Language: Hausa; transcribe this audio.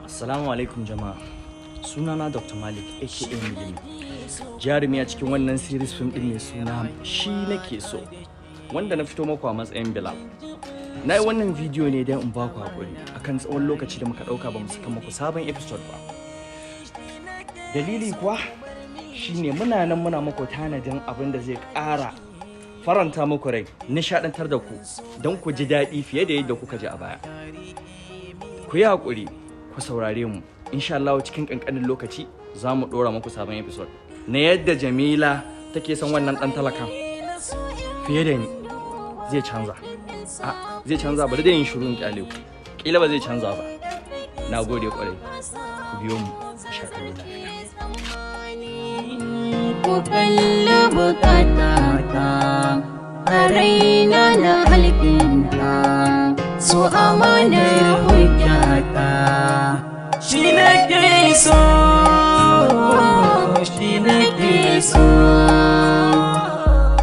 Assalamu alaikum jama'a. Sunana Dr. Malik aka Milimi. Jarumi a cikin wannan series film din mai suna Shi Nake So, wanda na fito muku a matsayin Bilal. Na yi wannan bidiyo ne don in ba ku haƙuri akan tsawon lokaci da muka ɗauka ba mu saka muku sabon episode ba. Dalili kuwa shine muna nan muna muku tanadin abin da zai ƙara faranta muku rai, nishaɗantar da ku don ku ji daɗi fiye da yadda kuka ji a baya. Ku yi haƙuri, ku saurare mu. Insha Allah cikin ƙanƙanin lokaci za mu ɗora muku sabon episode na yadda Jamila take son wannan ɗan talakan fiye da ni. Zai canza, a zai canza. Bari da yin shiru in kyale ku, kila ba zai canza ba. Na gode kwarai, ku biyo mu a sha kallo lafiya. Ku kalli bukatata a raina, na alkinta su amanar hujjata. Shi nake so, shi nake so.